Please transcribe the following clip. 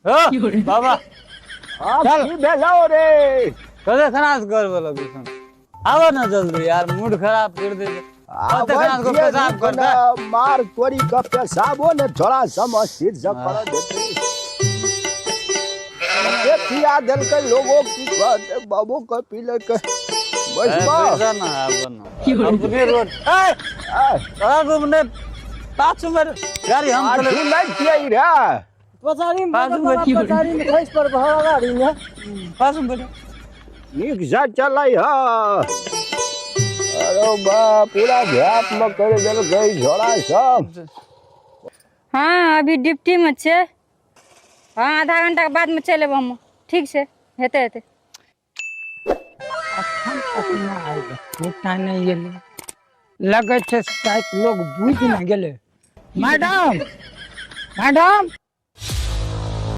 हो बाबा। आब चल। की भेलौ रे? कते खना से करबे लगै छन, आबो ना जल्दी यार, मूड खराब कर दे। कते खना से पेशाब कर दे। मार तोरी का पेशाबो ने थोड़ा समस्थिर से कर देते। के पिया देलकै लोगो की कहते, बाबू के पी लेलकै। बैसबा। बैसा ना, आबो ना अपने रोड ए। तोरा रूम ने पाछू में गाड़ी हम चले। आठू नहि पियै रे। पछाड़ी में पाछू बैठल बैठ। बाबा, पछाड़ी में खसि पड़ब गाड़ी में। पाछू में बैठ। नीक से चलै ह। अरे बा, पूरा झाप में कर देलकै झोड़ा सब। हाँ, अभी ड्यूटी में छै। हाँ, आधा घंटा के बाद में चलि एबै हम। ठीक छै, हेतै हेतै। अखन तक नहि आयल, बेटा नहि गेलै। लगै छै शायद लोग बुझि नहि गेलै। Madam, madam.